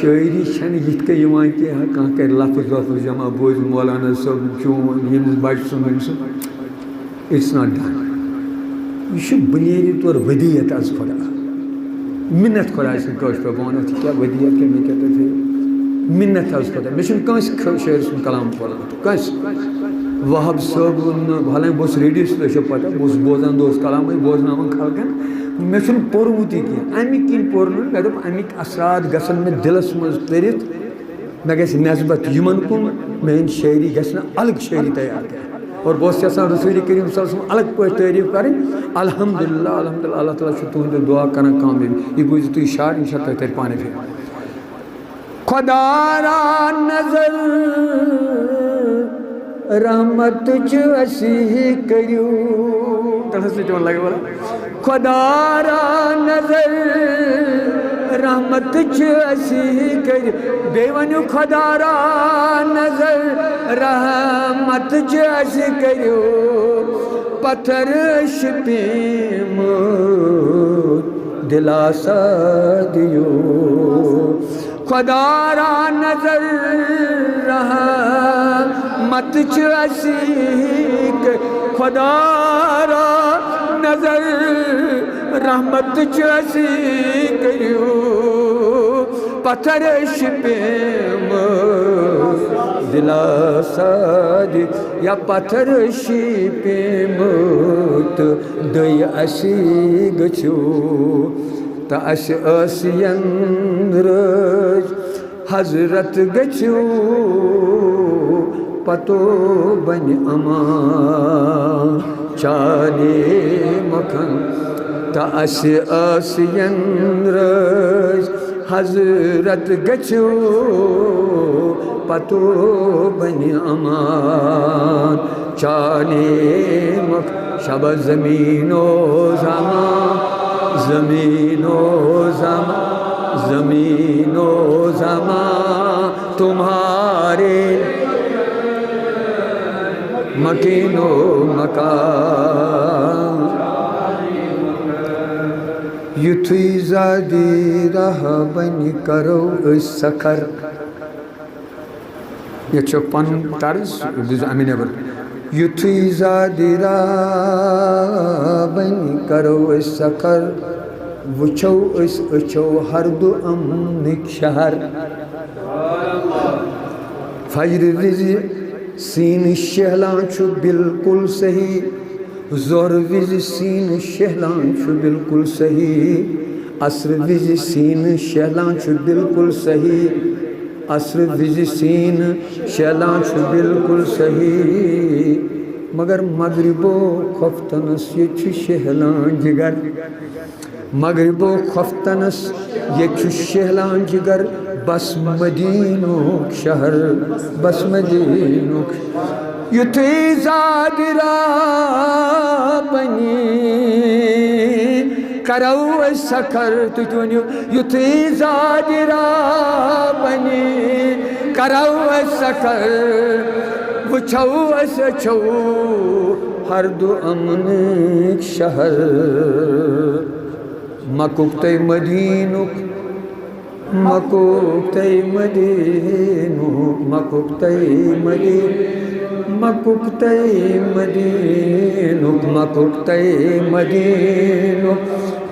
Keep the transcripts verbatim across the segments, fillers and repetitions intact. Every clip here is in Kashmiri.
شٲعری چھَنہٕ یِتھ کٔنۍ یِوان کینٛہہ، کانٛہہ کَرِ لفظ وفظ جمع، بوزِ مولانا صٲب چون، ییٚمِس بَچہِ سُنٛد، أمۍ سُنٛد۔ It's not done. یہِ چھُ بُنیٲدی طور ودیت از خدا۔ مِنت خۄداے سٕنٛدِ کٲشرِ پٲٹھۍ، بہٕ وَنہٕ اَتھ کیٛاہ ودیت کیٛاہ، مےٚ کیٛاہ تۄہہِ تھٲیِو۔ مِنت از خۄدا۔ مےٚ چھُنہٕ کٲنٛسہِ خٲ-، شٲعرٕ سُنٛد کلام پوٚرمُت۔ کٲنٛسہِ۔ وہاب صٲب ووٚن نہٕ، حالانکہِ بہٕ اوسُس ریڈیوَس پٮ۪ٹھ، چھو پَتہ، بہٕ اوسُس بوزان، دۄہَس کلام ٲسۍ بوزناوان خلقَن۔ مےٚ چھُنہٕ پوٚرمُتُے کینٛہہ۔ اَمہِ کِنۍ پوٚر نہٕ، مےٚ دوٚپ، اَمِکۍ اثرات گژھن مےٚ دِلَس منٛز پٔرِتھ۔ مےٚ گژھِ نسبت یِمَن کُن، میٛٲنۍ شٲعری گژھِ نہٕ الگ شٲعری تیار کَرٕنۍ۔ اور بہٕ اوسُس یَژھان رسوٗلِ کریٖم صلی اللہ علیہ وسلم الگ پٲٹھۍ تعریٖف کَرٕنۍ۔ الحمدللہ، الحمدللہ، اللہ تعالیٰ چھُ تُہٕنٛدِ دُعا کَران کامیٲبی۔ یہِ بوٗزِو تُہۍ شعر، اِنشاءاللہ تۄہہِ تَرِ پانَے فِکرِ۔ خدا را نظر رحمت چھ اسی کریو۔ تَتھ حظ چھِ تِمَن لَگہِ وَلہٕ۔ خدا را نظر رحمت چھ اسی کریو۔ بیٚیہِ ؤنِو، خدا را نظر رحمت چھ اسی کریو۔ پتھر شپیم دلاسا دیو۔ خدا را نظر رحمت چھ اسی ک-، خدا را نظر رحمت چھ اسی کریو۔ پتھر شپیم دلاسا دی، یا پتھر شپیم تہٕ دٔے اسی گٔژھِو۔ تہٕ اَسہِ ٲسِین رٲضۍ حضرت گٔژھِو، پتو بنہِ امان چانے مکھن۔ تہٕ اَسہِ ٲسِین رٲضۍ حضرت گٔژھِو، پتو بنہِ امان چانے مکھ۔ شب زمین و زمان، زمین و زمان، زمین و زمان تمہارے مکین و مکان۔ یُتھُے زادی راہ بنہِ کرو أسۍ سکھر۔ ییٚتہِ چھُ پَنُن طرز، یہِ دِژ اَمہِ نٮ۪بر۔ یُتھُے زادِ راہ بَنہِ کَرو أسۍ سفر، وٕچھو أسۍ أچھو ہردُ اَمنٕکۍ شہر۔ فجرِ وِزِ سیٖنہٕ شیہلان چھُ بالکل صحیح۔ ظہر وِزِ سیٖنہٕ شیہلان چھُ بالکل صحیح۔ عصر وِزِ سیٖنہٕ شیہلان چھُ بالکل صحیح۔ عصر وِزِ سیٖنہٕ شیہلان چھُ بالکل صحیح۔ مگر مغربو خۄفتنس ییٚتہِ چھُ شیہلان جگر۔ مغربو خۄفتنس ییٚتہِ چھُ شیہلان جگر، بس مدینُک شہر، بس مدینُک۔ یُتھُے زادِ راہ بنہِ کرو أسۍ سکھر، تُہۍ تہِ ؤنِو، یُتھُے زادِ راہ بنہِ کرو أسۍ سکھر، وٕچھو أسۍ أچھو ہردُ اَمنٕکۍ شہر۔ مکُک تَے مدینُک، مکُک تَے مدینُک، مکُک تَے مدینُک، مکُک تَے مدینُک، مکُک تَے مدینُک۔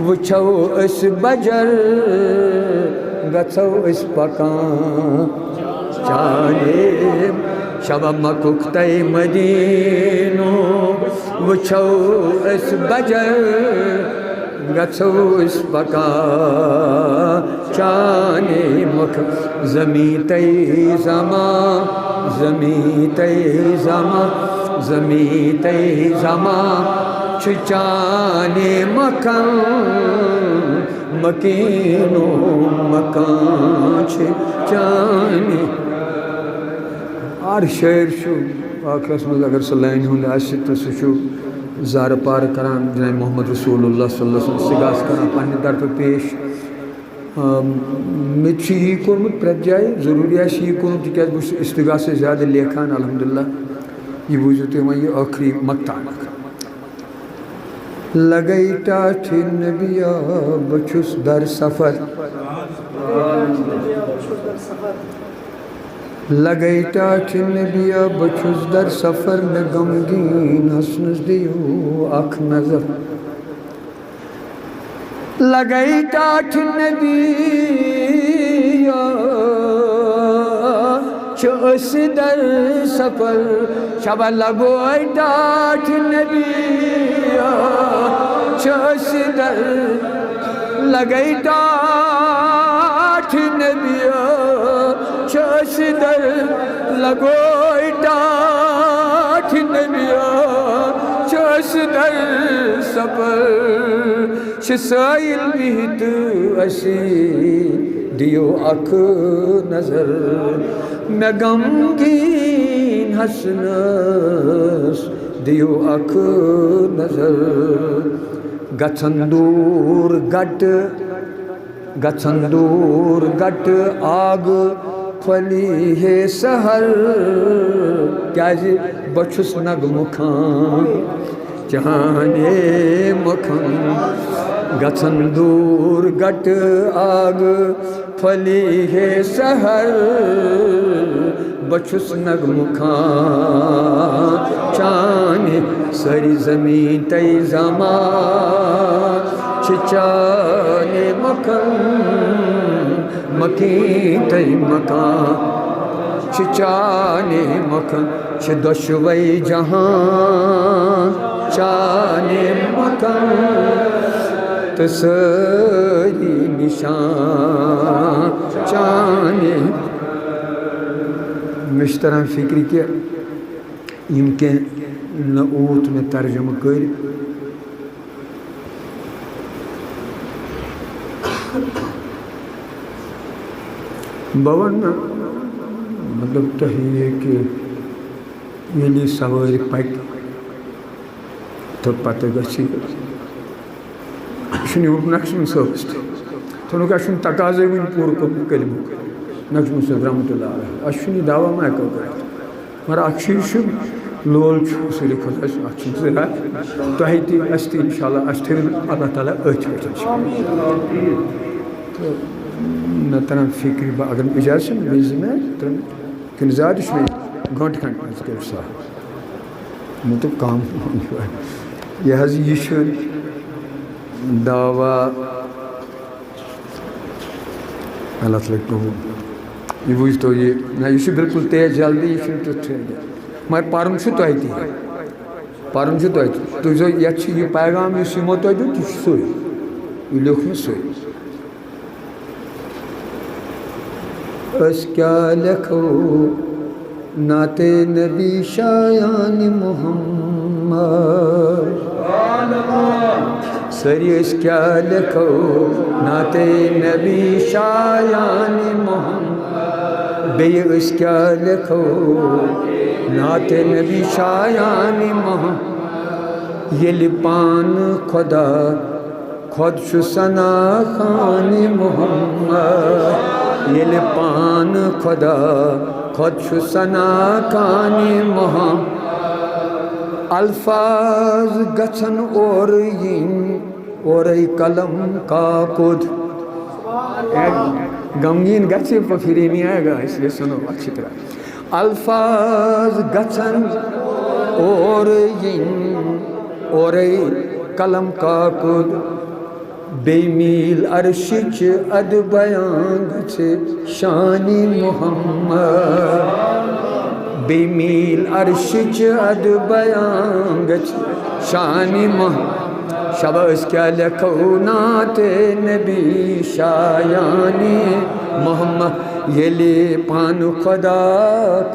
وٕچھو أسۍ بجر، گژھو أسۍ پکان چانے۔ شب مکُک تَے مدینُک، وٕچھو أسۍ بجر، گژھو أسۍ پکان چانے مکھ۔ زمین تَے زمان، زمین تَے زمان، زمین تَے زمان چھُ چانے مکان، مکینُک مکان چھُ چانے۔ ہر شٲعر چھُ ٲخرس منٛز اگر سُہ لٲنہِ ہُنٛد آسہِ تہٕ سُہ چھُ زارٕ پار کران جناب محمد رسول اللہ صلی اللہ علیہ وسلم استغاثہٕ کران پننہِ طرفہٕ پیش۔ آم، مےٚ تہِ چھُ یی کوٚرمُت پرٛٮ۪تھ جایہِ، ضروٗری آسہِ یی کوٚرمُت، تِکیٛازِ بہٕ چھُس استغاثہٕ زیادٕ لیکھان، الحمدللہ۔ یہِ بوٗزِو تُہۍ وۄنۍ، یہِ ٲخری مقطع۔ لگے ٹاٹھہِ نبیا، بہٕ چھُس در سفر۔ لگے ٹاٹھہِ نبیا، بہٕ چھُس در سفر، مےٚ غمگیٖن حسنس دِیِو اکھ نظر۔ لگے ٹاٹھہِ نبیا، چھِ أسۍ در سفر۔ شبہ لگوے ٹاٹھہِ نبیا، چھِ أسۍ در۔ لگے ٹاٹھہِ نبیا، چھِ أسۍ در۔ لگوے ٹاٹھہِ نبیا، چھِ أسۍ در سفر۔ چھِ سٲیِل بِہِتھ اَسہِ، دِیِو اکھ نظر۔ مےٚ غمگیٖن حسنس دِیِو اکھ نظر۔ گژھن دوٗر گٹہٕ، گژھن دوٗر گٹہٕ آگہٕ پھٔلی ہے سحر۔ کیٛازِ بہٕ چھُس نغمہٕ خان چانے مکھن۔ گژھن دوٗر گٹہٕ آگہٕ پھٔلی ہے سحر۔ بہٕ چھُس نغمہٕ خان چانے، سٲری زمیٖن تہٕ زمان چھِ چانے مکھن۔ مکھن تہٕ مکان چھِ چانے مکھن، چھِ دۄشوے جہان چانے مکھن تہٕ سٲری نشان چانے۔ مےٚ چھِ تران فِکرِ کہِ یِم کینٛہہ نہ اوٗت مےٚ ترجمہٕ کٔرۍ، بہٕ وَنہٕ نہٕ، مطلب، تۄہہِ یہِ کہِ ییٚلہِ یہِ سوٲرۍ پَکہِ تہٕ پَتہٕ گژھِ یہِ۔ یہِ چھُنہٕ یِوان نقشبند صٲبَس تہِ۔ تھونُک اَسہِ چھُنہٕ تقاضَے وٕنہِ پوٗرٕ کوٚرمُت کلمُک۔ نقشبند صٲب رحمتہ اللہ علیہ۔ اَسہِ چھُنہٕ یہِ دعویٰ ما ہٮ۪کو کٔرِتھ۔ مگر اَکھ چیٖز چھُ، لول چھُ اصوٗلِ خۄدایَس، اَتھ چھُنہٕ ذرا تۄہہِ تہِ، اَسہِ تہِ، اِنشاءاللہ، اَسہِ تھٲوِن اللہ تعالیٰ أتھۍ پٮ۪ٹھ، اِنشاءاللہ۔ تہٕ مےٚ تران فِکرِ، بہٕ، اگر مےٚ اِجازت چھُ، مےٚ زِ مےٚ تران کِنہٕ زیادٕ چھُ مےٚ گٲنٛٹہٕ کھنٛڈ منٛز کٔرِتھ سا۔ مےٚ دوٚپ، کَم۔ یہِ حظ، یہِ چھُ دعویٰ غلط لٔگۍ تُہُنٛد۔ یہِ وٕچھتو یہِ، نہ، یہِ چھُ بِلکُل تیز جلدی، یہِ چھُنہٕ تیُتھ ٹھیک۔ مگر پَرُن چھُ تۄہہِ تہِ۔ پَرُن چھُ تۄہہِ تہِ۔ تُہۍ وٕچھزیو، یَتھ چھُ یہِ پیغام، یُس یِمو تۄہہِ دیُت، یہِ چھُ سُے۔ یہِ لیوٚکھ مےٚ سُے۔ أسۍ کیٛاہ لیکھو نعتِ نبی شایان محمد۔ سٲری أسۍ کیٛاہ لیکھو نعتِ نبی شایان محمد۔ بیٚیہِ أسۍ کیٛاہ لیکھو نعتِ نبی شایان محمد۔ ییٚلہِ پانہٕ خۄدا خۄد چھُ ثنا خانِ محمد، ییٚلہِ پانہٕ خۄدا خۄد چھُ ثنا خانِ محمد۔ الفاظ گژھن اورٕ یِنۍ، اورَے قلم کاکُد۔ غمگیٖن گژھِ، پھرے نہیں آئے گا، اس لیے سنو اچھی طرح۔ الفاظ گژھن اورٕ یِنۍ، اورَے قلم کاکُد۔ بیٚیہِ میٖل عرشٕچ اَدٕ بیان گژھِ شانِ محمد۔ بیٚیہِ میٖل عرشٕچ اَدٕ بیان گژھِ شانِ محمد۔ شبہ أسۍ کیٛاہ لیکھو نعتِ نبی شایانِ محمد۔ ییٚلہِ پانہٕ خۄدا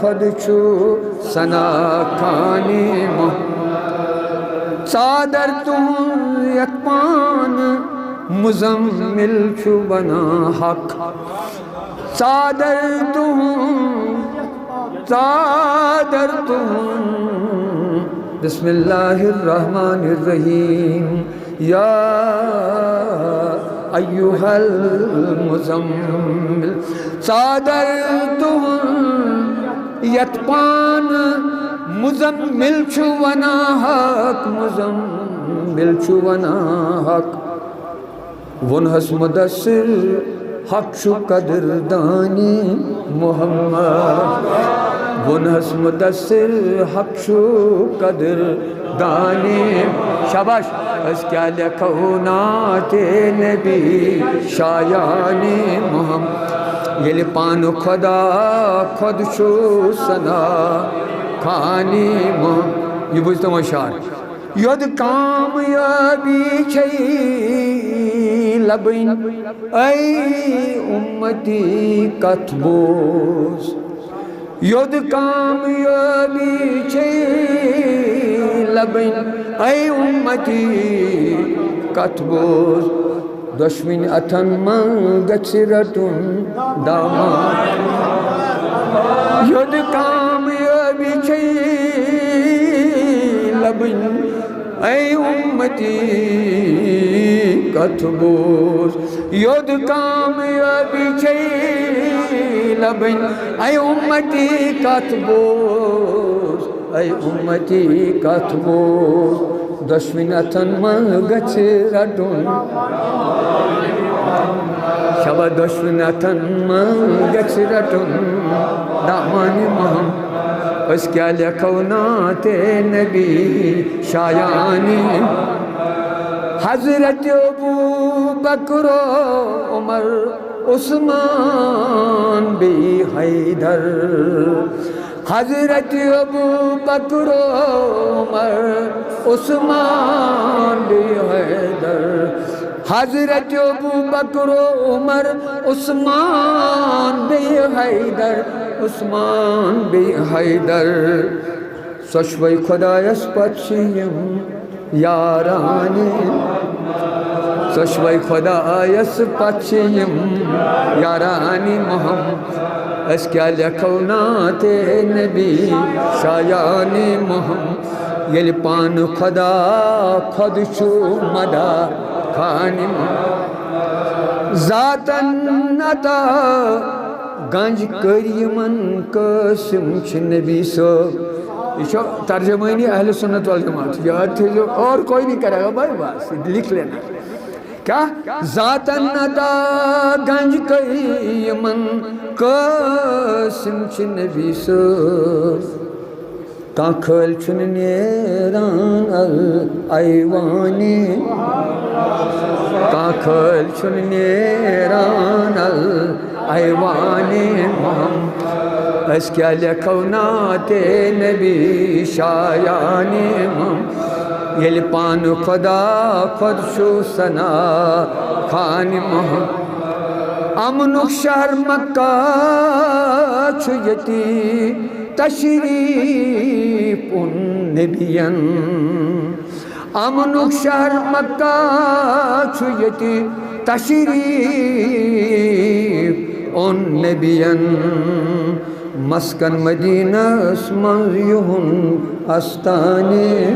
خۄد چھُ ثنا خانِ محمد۔ ژادر تُہُنٛد یَتھ پانہٕ مُزمِل چھُ وَنان حق۔ ژادر تُہُنٛد، ژادر تُہُنٛد۔ بسم اللہ الرحمن الرحیم۔ یا ایھا المزمل۔ ژادر تُہُنٛد یَتھ پانہٕ مُزمِل چھُ وَنان حق، مُزمِل چھُ وَنان حق۔ ووٚنہَس مُدثر، حق چھُ قدر دانی محمد۔ ووٚنہَس مُدثر، حق چھُ قدر دانی۔ شاباش۔ أسۍ کیٛاہ لیکھو نعتِ نبی شایانی محمد۔ ییٚلہِ پانہٕ خدا خۄد چھُ ثنا خانی محمد۔ یہِ بوٗزتو وۄنۍ شعر۔ یوٚد کامیٲبی چھے لبٕنۍ، اے اُمتی کتھ بوز۔ یوٚد کامیٲبی چھے لبٕنۍ، اے اُمتی کتھ بوز۔ دۄشوٕنۍ اتھن منٛز گژھِ رٹُن دامان۔ یوٚد کامیٲبی چھے لبٕنۍ، اے اُمتی کتھ بوز۔ یوٚد کامیٲبی چھے لبٕنۍ، اے اُمتی کتھ بوز۔ اے اُمتی کتھ بوز۔ دۄشوٕنۍ اتھن منٛز گژھِ رٹُن۔ شاباش، دۄشوٕنۍ اتھن منٛز گژھِ رٹُن دامانِ محمد۔ أسۍ کیٛاہ لیکھو نعتِ نبی شایانی۔ حضرت ابو بکر و عمر، عثمان بیٚیہِ حیدر۔ حضرت ابو بکر و عمر، عثمان بیٚیہِ حیدر۔ حضرت ابو بکر و عمر، عثمان بیٚیہِ حیدر، عثمان بیٚیہِ حیدر۔ ژۄشوَے خۄدایَس پَتہٕ چھِ یِم یارانی۔ ژۄشوَے خۄدایَس پَتہٕ چھِ یِم یارانی محمد۔ أسۍ کیٛاہ لیکھو نعتِ نبی شایانی محمد۔ ییٚلہِ پانہٕ خدا خۄد چھُ مدا خانی محمد۔ ذاتن عطا گنج کٔرۍ یِمن قٲسِم چھِ نبی صٲب۔ یہِ چھُ ترجمٲنی اہل سنت والجماعت۔ یاد تھٲیزیو، اور کوئی نہیں کرے گا بھائی، بس لکھ لینا۔ کیا؟ ذاتن عطا گنج کٔرۍ یِمن قٲسِم چھِ نبی صٲب۔ کانٛہہ کھٲلۍ چھُنہٕ نیران الایوانی۔ کانٛہہ کھٲلۍ چھُنہٕ نیران الایوانی محمد۔ أسۍ کیٛاہ لیکھو نعتِ نبی شایانی محمد۔ ییٚلہِ پانہٕ خدا خۄد چھُ ثنا خانی محمد۔ امنُک شہر مکہ چھُ ییٚتی تشریف اون نبین۔ امنُک شہر مکہ چھُ ییٚتی تشریف اون نبین۔ مسکن مدینس منٛز یِہُنٛد استانی۔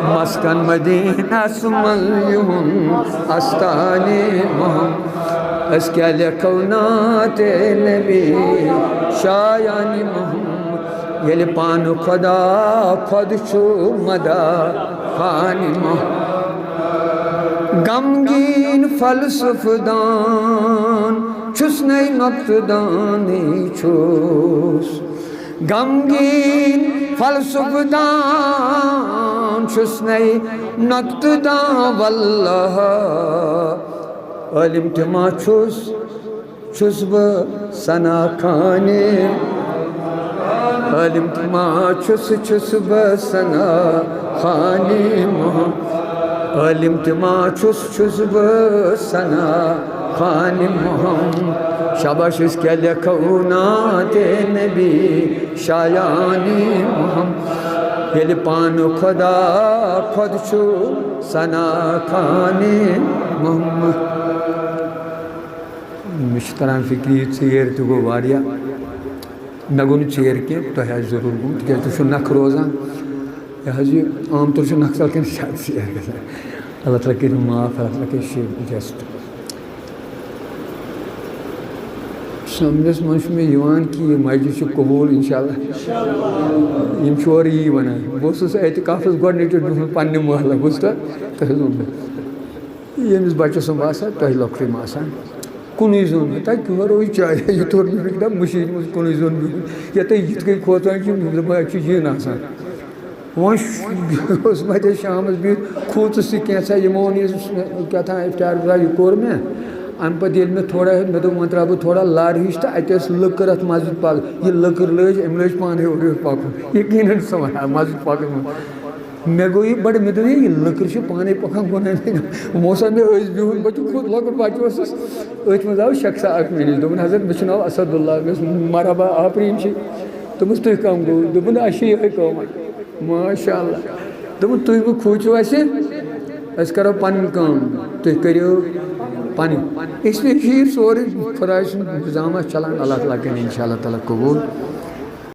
مسکن مدینس منٛز یِہُنٛد استانی محمد۔ أسۍ کیٛاہ لیکھو نعتِ نبی شایانی محمد۔ ییٚلہِ پانہٕ خدا خۄد چھُ مدا خانی محمد۔ غمگیٖن فلسفہٕ دان چھُس نے، نۄقطہٕ دانٕے چھُس۔ غمگیٖن فلسفہٕ دان چھُس نے، نۄقطہٕ دان واللہ۔ عٲلِم تہِ ما چھُس، چھُس بہٕ ثنا خانی۔ عٲلِم تہِ ما چھُس، چھُس بہٕ ثنا خانی محمد۔ عٲلِم تہِ ما چھُس، چھُس بہٕ ثنا خانی محمد۔ شاباش، أسۍ کیٛاہ لیکھو نعتِ نبی شایانی محمد۔ ییٚلہِ پانہٕ خدا خۄد چھُ ثنا خانی محمد۔ مےٚ چھُ تران فِکرِ، یہِ ژیر تہِ گوٚو واریاہ۔ مےٚ گوٚو نہٕ ژیر کینٛہہ، تۄہہِ آسہِ ضروٗر گوٚمُت، تِکیٛازِ تُہۍ چھِو نکھٕ روزان۔ یہِ حظ یہِ عام طور چھُ نکھٕ ژَل کِنۍ زیادٕ ژیر گژھان۔ اللہ تعالیٰ کٔرِو معاف، اللہ تعالیٰ کٔرِو شیخ اجازت۔ سمجھس منٛز چھُ مےٚ یِوان کہِ یہِ مجلس چھُ قبوٗل، انشاءاللہ۔ یِم چھِ اورٕ یی وَنان۔ بہٕ اوسُس اعتکافَس گۄڈٕنِچہِ دۄہ پنٛنہِ محلہٕ، بوٗزتھا؟ تۄہہِ حظ ووٚن مےٚ۔ ییٚمِس بَچَس سُنٛد آسان، تۄہہِ لۄکٹُے ما آسان۔ کُنُے زوٚن، تَتہِ کیٛاہ روزِ چایہِ؟ یہِ توٚر نہٕ مےٚ کینٛہہ، مٔشیٖد منٛز کُنُے زوٚن بِہُن۔ یَتھ تُہۍ یِتھ کٔنۍ کھوژان چھِو، مےٚ دوٚپ، اَتہِ چھُ جِن آسان۔ وۄنۍ اوس مےٚ تہِ شامَس بِہِتھ، کھوٗژُس تہِ کینٛژھا، یِمو ووٚن، یہِ کیٛاہ تام اِفطار وِفطار، یہِ کوٚر مےٚ۔ اَمہِ پَتہٕ ییٚلہِ مےٚ تھوڑا ہیوٚت، مےٚ دوٚپ، وۄنۍ ترٛاوٕ بہٕ تھوڑا لَر ہِش، تہٕ اَتہِ ٲس لٔکٕر اَتھ مسجد پَل، یہِ لٔکٕر لٔج، أمۍ لٲج پانَے اورٕ یورٕ پَکُن، یقیٖناً سۄ وَنہِ ہا مسجد پَکُن۔ مےٚ گوٚو یہِ بڑٕ، مےٚ دوٚپ، "ہے، یہِ لٔکٕر چھِ پانَے پَکان کُن۔" موسم مےٚ أسۍ بِہُن، بہٕ چھُس کھوٚت لۄکُٹ بَچہٕ اوسُس، أتھۍ منٛز آو شخصا اَکھ مےٚ نِش، دوٚپُن، "حضرت، مےٚ چھُ ناو اسد اللہ۔" مےٚ ووٚنُس، "مرحبا، آفریٖن چھِ۔" دوٚپمَس، "تُہۍ کَم گوٚو؟" دوٚپُن، "اَسہِ چھِ یِہوٚے کٲم۔" ماشاء اللہ۔ دوٚپُن، "تُہۍ وۄنۍ کھوٗژِو اَسہِ، أسۍ کَرو پَنٕنۍ کٲم، تُہۍ کٔرِو پَنٕنۍ۔" اس لیے چھُ یہِ سورُے خۄداے سُنٛد نظام اَسہِ چَلان، اللہ تعالیٰ کَرِ اِنشاء اللہ تعالیٰ قبوٗل۔